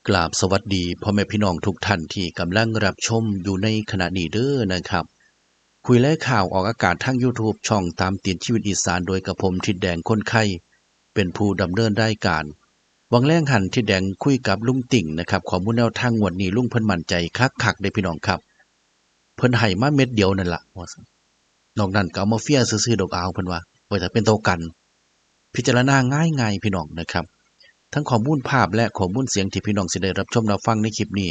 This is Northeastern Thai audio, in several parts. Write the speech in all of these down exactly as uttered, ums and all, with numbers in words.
กราบสวัสดีพ่อแม่พี่น้องทุกท่านที่กำลังรับชมอยู่ในขณะนี้เด้อนะครับ คุยและข่าวออกอากาศทาง YouTube ช่องตามติดชีวิตอีสาน โดยกับผมทิดแดงคนไข่ เป็นผู้ดำเนินรายการ หว่างแลงหันทิดแดงคุยกับลุงติ่งนะครับ ข้อมูลแนวทางงวดนี้ลุงเพิ่นมั่นใจคักๆเด้อพี่น้องครับ เพิ่นให้มาเม็ดเดียวนั่นล่ะ ว่าซั่น นอกนั้นก็เอามาเฟียซื่อๆดอกอาว เพิ่นว่า ไว้ถ้าเป็นตัวกัน พิจารณาง่ายๆพี่น้องนะครับ ทั้งข้อมูลภาพและข้อมูลเสียงที่พี่น้องสิได้รับชมรับฟังในคลิปนี้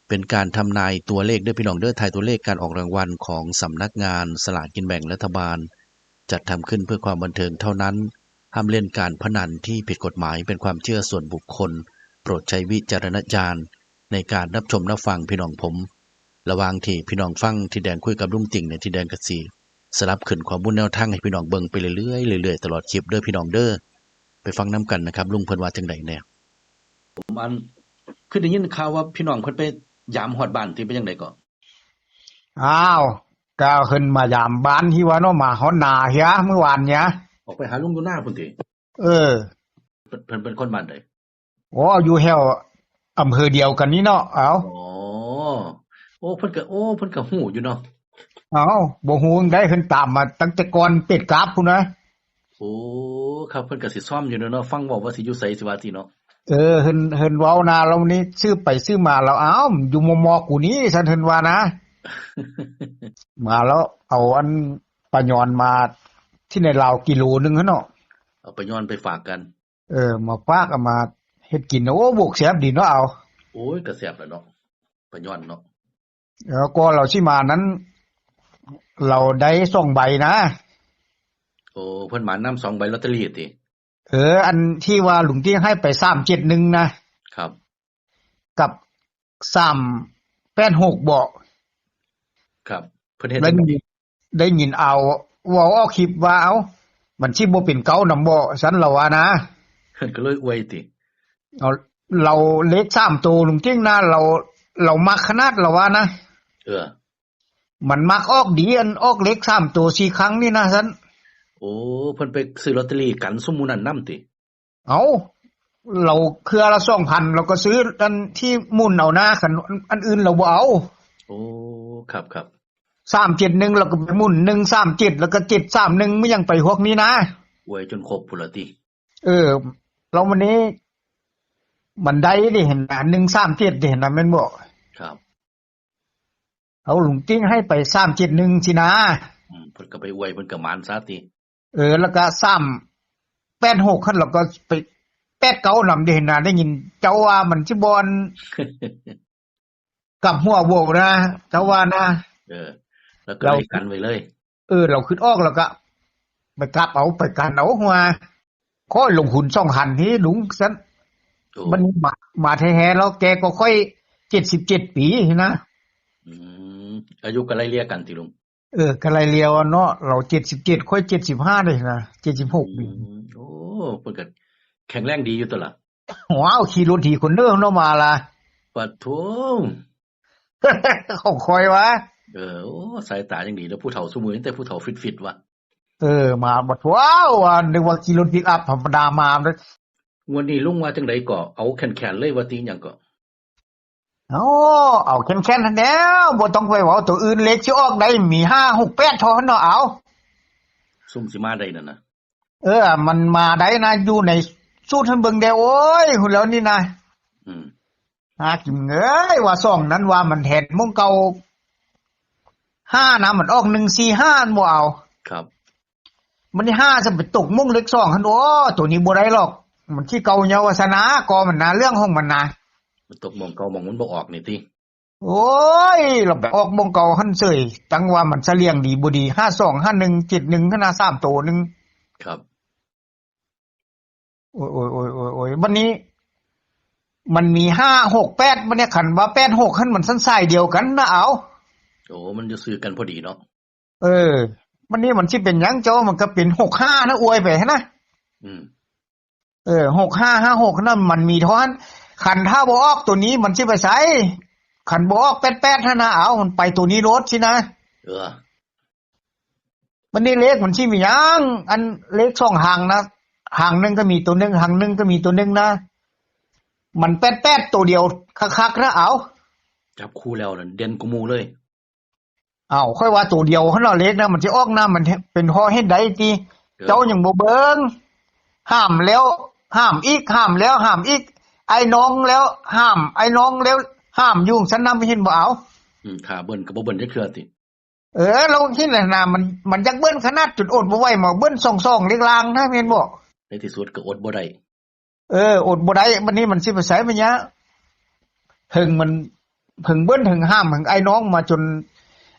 เป็นการทำนายตัวเลขเด้อพี่น้องเด้อ ทายตัวเลขการออกรางวัลของสำนักงานสลากกินแบ่งรัฐบาล จัดทำขึ้นเพื่อความบันเทิงเท่านั้น ห้ามเล่นการพนันที่ผิดกฎหมาย เป็นความเชื่อส่วนบุคคล โปรดใช้วิจารณญาณในการรับชมรับฟังพี่น้องผม ระหว่างที่พี่น้องฟังทิดแดงคุยกับลุงติ่งเนี่ย ทิดแดงก็สิสลับขึ้นข้อมูลแนวทางให้พี่น้องเบิ่งไปเรื่อยๆเรื่อยๆตลอดคลิปเด้อพี่น้องเด้อ ไปฟังนำกันนะครับ ลุงเพิ่นว่าจั่งใดแน่ ผมอัน คือได้ยินข่าวว่าพี่น้องเพิ่นไปยามฮอดบ้านติ เป็นจั่งใดก็ อ้าว ก็ขึ้นมายามบ้านที่ว่าเนาะ มาฮอดนาเฮีย มื้อวานเนี่ย ออกไปหาลุงอยู่นาพุ้นติ เออ เพิ่น เพิ่นเป็นคนบ้านใด โอ้ อยู่แถวอำเภอเดียวกันนี่เนาะ เอ้า อ๋อ โอ้ เพิ่นก็ โอ้ เพิ่นก็ฮู้อยู่เนาะ เอ้า บ่ฮู้จั่งใด เพิ่นตามมาตั้งแต่ก่อนเป็ดกราฟพุ้นนะ โอ้ ครับ เพิ่นก็สิซ่อมอยู่เนาะ ฟังเว้าว่าสิอยู่ไสสิว่าติเนาะ เออ เพิ่น เพิ่นเว้านา แล้วนี่สืบไปสืบมาแล้ว อ้าว อยู่มอๆกูนี่ ซั่นเพิ่นว่านะ มาแล้วเอาอันปลาหยอนมาที่ในลาวกิโลหนึ่งหั่นเนาะ เอาปลาหยอนไปฝากกัน เออ มาฝากเอามาเฮ็ดกินนะ โอ้ บวกแซ่บดีเนาะ เอา โอ้ย ก็แซ่บแหละเนาะ ปลาหยอนเนาะ แล้วก็เราสิมานั้น เราได้สองใบนะ โอ้ เพิ่นหมานนำสองใบลอตเตอรี่ติ เออ อันที่ว่าลุงตี้ให้ไปสามเจ็ดหนึ่งนะ ครับ กับสามแปดหกบ่ ครับ เพิ่นเฮ็ด ได้ จั่งใด ยิน ได้ยินเอาเว้าออกคลิปว่า เอ้า มันสิบ่เป็นเก้านำบ่ ซั่นลาวว่านะ เพิ่นก็เลยอวยติ เอา เราเลขสามตัวลุงตี้นะ เรา เรามักขนาดลาวว่านะ เออ มันมักออกดี อันออกเลขสามตัวสี่ครั้งนี่นะ ซั่น โอ้ เพิ่นไปซื้อลอตเตอรี่กันซุมหมู่นั้นนำติ เอ้า เราเครือละสองพัน เราก็ซื้ออันที่หมุนเอานะ คันอันอื่นเราบ่เอา โอ้ ครับ ครับ สามเจ็ดหนึ่ง เราก็ไปหมุน หนึ่งสามเจ็ด แล้วก็ เจ็ดสามหนึ่ง มันยังไปพวกนี้นะ อวยจนครบพุ้นละติ เออ แล้ววันนี้ มันได้เด้หั่นนะ หนึ่งสามเจ็ดเด้หั่นนะ แม่นบ่ ครับ เอาลุงตี้ให้ไปสามเจ็ดหนึ่งสินะ อืม เพิ่นก็ไปอวย เพิ่นก็หมานซะติ เออ แล้วก็สามแปดหกหั่น แล้วก็ไปแปดเก้านำเด้หั่นนะ ได้ยินเจ้าว่ามันสิบ่อน กลับหัวโบกนะ เจ้าว่านะ เออ แล้วก็เลยกันไว้เลย เออ เราคิดออกแล้วก็ ไปกลับเอา ไปกันเอาหัว ค่อยลงทุนสองพันนี่ลุง ซั่น โอ้ มันมา มาแท้ๆแล้ว แกก็ค่อยเจ็ดสิบเจ็ดปีนะ อืม อายุก็ไล่เลี่ยกันติลุง เออ ก็ไล่เลี่ยกันเนาะ เราเจ็ดสิบเจ็ด ค่อยเจ็ดสิบห้าเลยนะ เจ็ดสิบหกปี อืม โอ้ เพิ่นก็แข็งแรงดีอยู่ตั๊วล่ะ ว้าว ขี่รถถีบคนเด้อเนาะมาล่ะ ปะโถ ของข้อยว่า เออ โอ้ สายตายังดีเนาะ ผู้เฒ่าซุมื้อนี้แต่ผู้เฒ่าฟิตๆว่ะ เออ มาบัด ว้าว ว่า นึกว่าขี่รถปิกอัพธรรมดามาเลย งวดนี้ลุงว่าจั่งใดก็ เอาแคนๆเลยว่าติ หยังก็ โอ้ เอาแคนๆหั่นแหล้ว บ่ต้องไปเว้าตัวอื่น เลขสิออกได้มีห้าหกแปดเท่านั้นเนาะ เอา ซุมสิมาได้นั่นนะ เออ มันมาได้นะ อยู่ในสูตรหั่นเบิ่งแด่ โอ้ย ฮู้แล้วนี่นะ อืม หากินเอ้ย ว่าสองนั้นว่ามันแทนหม่องเก่า ห้านะ มันออกหนึ่งสี่ห้า มันบ่เอา ครับ มันนี่ห้าจะไปตกหม่องเลขสองหั่น โอ้ ตัวนี้บ่ได้หรอก มันคือเก่าเยาว่าซะนะ ก็มันนะ เรื่องของมันนะ มันตกหม่องเก่าหม่องมันบ่ออกนี่ติ โอ้ย เราไปออกหม่องเก่าหั่นเสย ตั้งว่ามันเสลียงดีบ่ดี ห้าสอง ห้าหนึ่ง เจ็ดหนึ่ง หั่นนะ สามตัวหนึ่ง ครับ โอ้ย โอ้ย โอ้ย โอ้ย โอ้ย บัดนี้ มันมีห้าหกแปด บัดนี้คันว่าแปดหกหั่นมันซั่นสายเดียวกันนะ เอา โอ้ มันอยู่ซื่อกันพอดีเนาะ เออ บัดนี้มันสิเป็นหยังเจ้า มันก็เป็นหกห้านะ อวยไปหั่นนะ อืม เออ หกห้าห้าหก นั่นมันมีเท่านั้น คันถ้าบ่ออกตัวนี้มันสิไปไส คันบ่ออกแปดแปดหั่นนะ เอา มันไปตัวนี้โลดสินะ เออ บัดนี้เลขมันสิมีหยัง อันเลขสองหางนะ หางหนึ่งก็มีตัวหนึ่ง หางหนึ่งก็มีตัวหนึ่งนะ มันแปดแปดตัวเดียวคักๆนะเอา จับคู่แล้วนั่นเด่นกว่าหมู่เลย อ้าว ค่อยว่าตัวเดียวหั่นเนาะ เลขนะ มันสิออกนะ มันเป็นเพราะเหตุใดติ เออ เจ้ายังบ่เบิ่ง ห้ามแล้ว ห้ามอีก ห้ามแล้ว ห้ามอีก ไอ้น้องแล้ว ห้าม ไอ้น้องแล้ว ห้ามอยู่ซั่นนะ เห็นบ่เอา อืม ถ้าเบิ่นก็บ่เบิ่นจักเทื่อติ เออ เราคิดแหละนะ มัน มันอยากเบิ่นขนาดจนอดบ่ไหว มาเบิ่นสองสองเลขล่างนะ แม่นบ่ ในที่สุดก็อดบ่ได้ เออ อดบ่ได้ บัดนี้มันสิไปไสมันยะ เถิงมัน เถิงเบิ่น เถิงห้าม เถิงไอ้น้องมาจน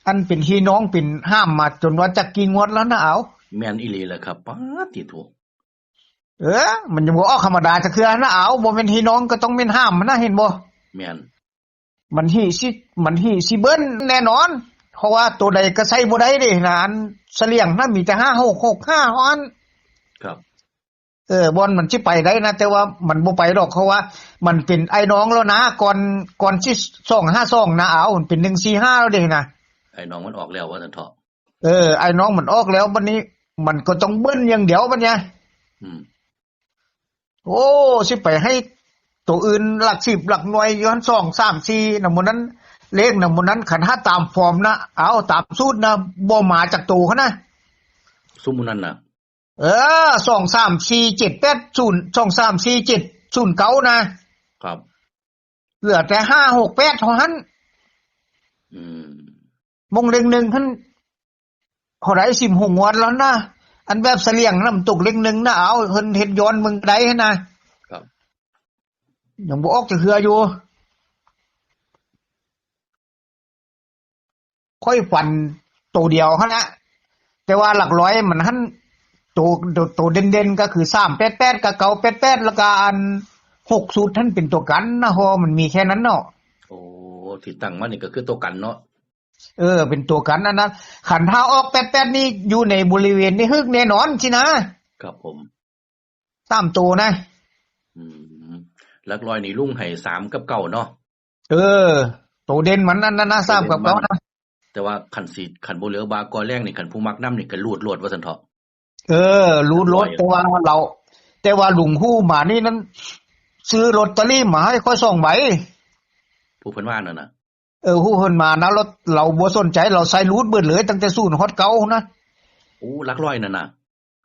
อันเป็นพี่น้องเป็นห้ามมาจนว่าจักกี่งวดแล้วนะเอา แม่นอีหลีแหละครับ ป๊าดติโธ่ เออ มันยังบ่ออกธรรมดาจักเทื่อนะเอา บ่แม่นพี่น้องก็ต้องแม่นห้ามมันนะ เห็นบ่ แม่น มันหิสิ มันหิสิเบิ่นแน่นอน เพราะว่าตัวใดก็ใส่บ่ได้เด้นะ อันเสลี่ยงนะ มีแต่ห้าหกหกห้าเท่านั้น ครับ เออ บ่อนมันสิไปได้นะ แต่ว่ามันบ่ไปดอก เพราะว่ามันเป็นไอ้น้องแล้วนะ ก่อน ก่อนสิสองห้าสองนะ เอา มันเป็นหนึ่งสี่ห้าแล้วเด้นะ ไอ้น้องมันออกแล้วว่าซั่นเถาะ เออ ไอ้น้องมันออกแล้ว บัดนี้มันก็ต้องเบิ่นอย่างเดียวบัดเนี้ย อืม โอ้ สิไปให้ตัวอื่นหลักสิบหลักหน่วยอยู่หั่น สอง สาม สี่ นะ หมู่นั้น เลขนะ หมู่นั้น คันถ้าตามฟอร์มนะ เอาตามสูตรนะ บ่มาจากตัวเขานะ ซุมหมู่นั้นน่ะ เออ สอง สาม สี่ เจ็ด แปด ศูนย์ สอง สาม สี่ เจ็ด ศูนย์ เก้า นะ ครับ เหลือแต่ ห้า หก แปด เท่านั้น อืม มงเลขหนึ่งหั่น เท่าใด สิบหก งวดแล้วนะ อันแบบเสลี่ยงน้ำตกเลขหนึ่งนะ เอา เพิ่นเฮ็ดย้อนมึงได้หั่นนะ ครับ ยังบ่ออกจักเทื่ออยู่ ค่อยฝันตัวเดียวหั่นละ แต่ว่าหลักร้อยมันหั่น ตัว ตัว ตัวเด่นๆ ก็คือ สามแปดแปด กับ เก้าแปดแปด แล้วก็อัน หก ชุดหั่นเป็นตัวกันนะ เพราะมันมีแค่นั้นเนาะ โอ้ ที่ตั้งมานี่ก็คือตัวกันเนาะ เออ เป็นตัวกันอันนั้น คันถ้าออกแปดแปดนี่อยู่ในบริเวณนี้ฮึกแน่นอนสินะ ครับผม สามตัวนะ อืม หลักร้อยนี่ลุงให้ สาม กับ เก้า เนาะ เออ ตัวเด่นมันนั่นนะ สาม กับ เก้า นะ แต่ว่าคันสิ คันบ่เหลือบาก่อแรงนี่ คันผู้มักนำนี่ก็รูดโลดว่าซั่นเถาะ เออ รูดโลด แต่ว่าเรา แต่ว่าลุงฮู้มานี่นั้น ซื้อลอตเตอรี่มาให้ข้อยสองใบ ผู้เพิ่นว่านั่นน่ะ เออ ฮู้เพิ่นมานะ เรา เราบ่สนใจ เราใส่รูดเบิดเลย ตั้งแต่ศูนย์ฮอดเก้านะ โอ้ หลักร้อยนั่นน่ะ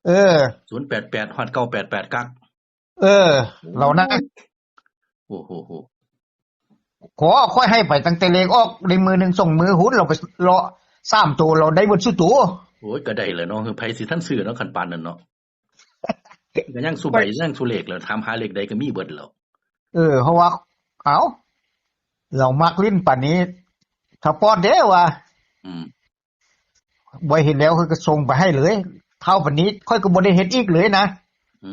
เออ ศูนย์แปดแปด ฮอด เก้าแปดแปด กัก เออ เรานะ โอ้โหโห ขอค่อยให้ไปตั้งแต่เลขออก ในมือหนึ่งสองมือหุ้น เราไปเลาะสามตัว เราได้เบิดสุดตัว โอ้ย ก็ได้แหละเนาะ คือไผสิทันซื้อเนาะ คันปานนั้นเนาะ ก็ยังสุใบ ยังสุเลขแล้ว ถามหาเลขใดก็มีเบิดแล้ว เออ เพราะว่า เอ้า เรามักลิ้นปานนี้ ถ้าปอดเด้ว่า อืม บ่เห็นแล้ว คือก็ส่งไปให้เลย เท่าปานนี้ ค่อยก็บ่ได้เฮ็ดอีกเลยนะ อื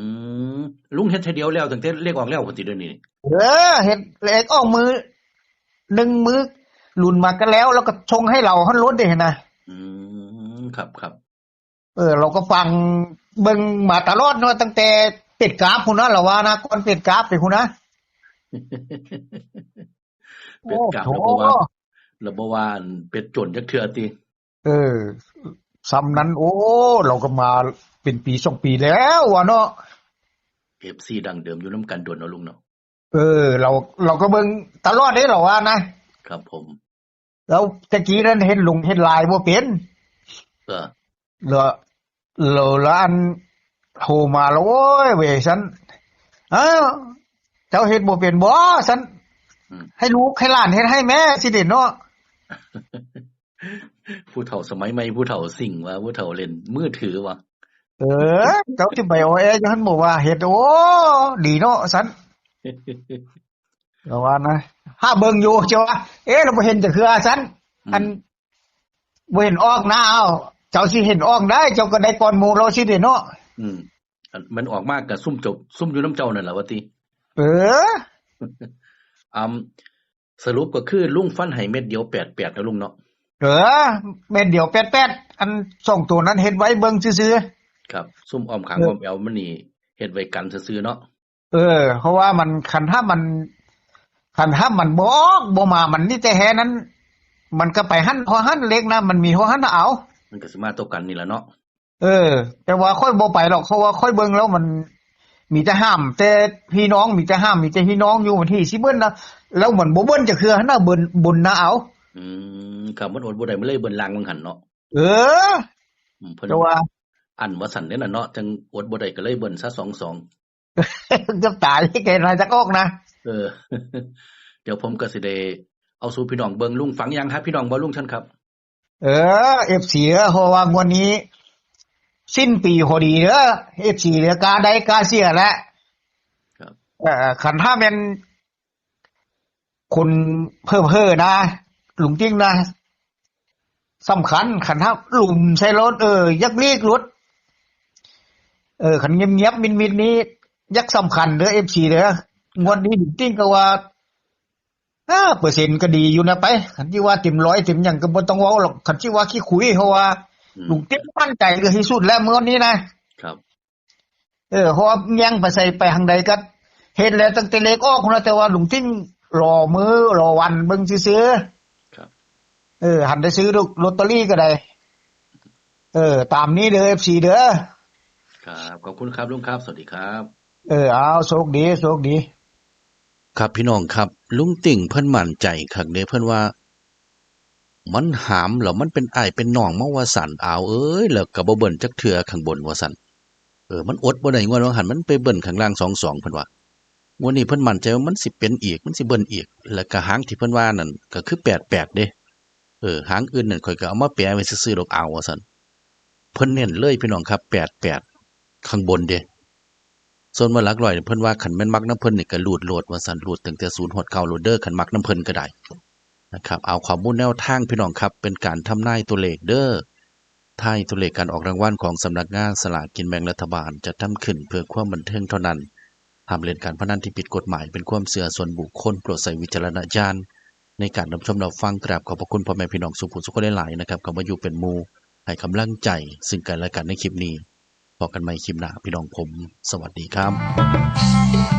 ม ลุงเฮ็ดเทื่อเดียวแล้ว ตั้งแต่เลขออกแล้วพุ้นติ เดี๋ยวนี้ เออ เฮ็ดเลขออกมือ หนึ่งมือ รุ่นมาก็แล้ว แล้วก็ส่งให้เราหั่นโลดเด้นะ อืม ครับ ครับ เออ เราก็ฟังเบิ่งมาตลอดเนาะ ตั้งแต่ปิดกราฟพุ้นนะ เราว่านะ ก่อนปิดกราฟไปพุ้นนะ ปิดกราฟ โอ้โห แล้วบ่ว่า แล้วบ่ว่าอันปิดจนจักเทื่อติ เออ ส่ำนั้น โอ้ เราก็มาเป็นปีสองปีแล้ววะเนาะ เอฟซี ดั้งเดิมอยู่นำกันโดนเนาะลุงเนาะ เออ เรา เราก็เบิ่งตลอดเด้ เราว่านะ ครับผม แล้วตะกี้นั้นเฮ็ดลงเฮ็ดไลน์บ่เป็น เออ แล้ว แล้ว แล้วอันโทรมาแล้ว โอ้ย เว้ย ซั่น เอ้า เจ้าเฮ็ดบ่เป็นบ่ ซั่น อืม ให้ลูกให้หลานเฮ็ดให้แม่สิเด้เนาะ ผู้เฒ่าสมัยใหม่ ผู้เฒ่าซิ่งว่า ผู้เฒ่าเล่นมือถือว่า เออ เจ้าสิไปออแออยู่หั่นบ่ว่า เฮ็ด โอ้ ดีเนาะ ซั่น ก็ว่านะ หาเบิ่งอยู่ เจ้าว่า เอ๊ะ เราบ่เห็นจักเทื่อ ซั่น อืม อัน บ่เห็นออกนะ เอ้า เจ้าสิเห็นออกได้ เจ้าก็ได้ก่อนหมู่เราสิเด้เนาะ อืม อันมันออกมาก็ซุ่มจบ ซุ่มอยู่นำเจ้านั่นล่ะว่าติ เออ อำ สรุปก็คือลุงฟันให้เม็ดเดียว แปดแปด นะลุงเนาะ เออ เม็ดเดียว แปดแปด อันสองตัวนั้นเฮ็ดไว้เบิ่งซื่อๆ ครับ ซุ่มอ้อมข้าง เออ อ้อมแอวมันนี่เฮ็ดไว้กันซื่อๆ เนาะ เออ เพราะว่ามัน คันถ้ามัน คันถ้ามันบ่ออก บ่มา มันนี่แต่แฮนั้น มันก็ไปหั่น พอหั่นเลขนะ มันมีพอหั่นเอา มันก็สิมาตัวกันนี่ล่ะเนาะ เออ แต่ว่าข้อยบ่ไปหรอก เพราะว่าข้อยเบิ่งแล้วมัน มีแต่ห้ามแต่พี่น้อง มีแต่ห้าม มีแต่พี่น้องอยู่ วันที่สิเบิ้ลนะ แล้วมันบ่เบิ้ลจักเทื่อนะ เบิ้ลบนนะเอา อืม ครับ มันอดบ่ได้ มันเลยเบิ้ลล่างว่าหั่นเนาะ เออ อืม เพิ่น แต่ว่า อั้นว่าซั่นเด้ล่ะเนาะ จั่งอดบ่ได้ก็เลยเบิ้ลซะ สองสอง เกือบตาย แกน่าจะออกนะ เออ เดี๋ยวผมก็สิได้เอาสู่พี่น้องเบิ่ง ลุงฟังยังครับ พี่น้องบ่ ลุงเชิญครับ เออ เอฟซี เด้อ เพราะว่างวดนี้ สิ้นปีพอดีเด้อ เอฟซี เด้อ กาได้กาเสียแหละ ครับ เออ คันถ้าแม่น คนเพ้อๆนะ ลุงติ๊งนะ สำคัญ คันถ้าหลุมใส่รถ เออ ยักลีกรถ เออ คันเงียบๆ มิดๆ นี้ ยักสำคัญเด้อ เอฟซี เด้อ งวดนี้ลุงติ๊งก็ว่า ห้าเปอร์เซ็นต์ ก็ดีอยู่นะไป คันที่ว่าเต็มร้อยเต็มหยังก็บ่ต้องเว้าหรอก คันที่ว่าขี้คุย เพราะว่า อืม ลุงติ๊งมั่นใจก็ที่สุดแล้วงวดนี้นะ ครับ เออ เพราะว่าแย่งไปใส่ไปทางใดก็เห็นแล้วตั้งแต่เลขออกนะ แต่ว่าลุงติ๊งรอมื้อรอวันเบิ่งซื่อๆ ครับ เออ หันได้ซื้อลอตเตอรี่ก็ได้ เออ ตามนี้เด้อ เอฟซี เด้อ ครับ ขอบคุณครับลุงครับ สวัสดีครับ เออ เอา โชคดี โชคดี ครับพี่น้องครับ ลุงติ๊งเพิ่นมั่นใจคักเด้ เพิ่นว่า มันหามแล้วมันเป็นอ้ายเป็นน้องมาว่าซั่น อ้าวเอ้ย แล้วก็บ่เบิ้ลจักเทื่อข้างบนว่าซั่น เออ มันอดบ่ได้ งวดว่าหั่นมันไปเบิ้ลข้างล่าง สองสอง เพิ่นว่า งวดนี้เพิ่นมั่นใจว่ามันสิเป็นอีก มันสิเบิ้ลอีก แล้วก็หางที่เพิ่นว่านั่นก็คือ แปดแปด เด้ เออ หางอื่นนั่นข้อยก็เอามาแปะไว้ซื่อๆดอก อ้าวว่าซั่น เพิ่นเน้นเลยพี่น้องครับ แปดแปด ข้างบนเด้ ส่วนว่าหลักร้อยนี่เพิ่นว่าคันแม่นมักนำเพิ่นนี่ก็รูดโลดว่าซั่น รูดตั้งแต่ศูนย์ฮอดเก้าโลดเด้อ คันมักนำเพิ่นก็ได้นะครับ เอาข้อมูลแนวทางพี่น้องครับ เป็นการทำนายตัวเลขเด้อ ทายตัวเลขการออกรางวัลของสำนักงานสลากกินแบ่งรัฐบาล จัดทำขึ้นเพื่อความบันเทิงเท่านั้น ห้ามเล่นการพนันที่ผิดกฎหมาย เป็นความเชื่อส่วนบุคคล โปรดใช้วิจารณญาณในการรับชมรับฟัง กราบขอบพระคุณพ่อแม่พี่น้องสู่ผู้สู่คนหลายๆนะครับ เข้ามาอยู่เป็นหมู่ ให้กำลังใจซึ่งกันและกันในคลิปนี้ พบกันใหม่คลิปหน้าพี่น้องผม สวัสดีครับ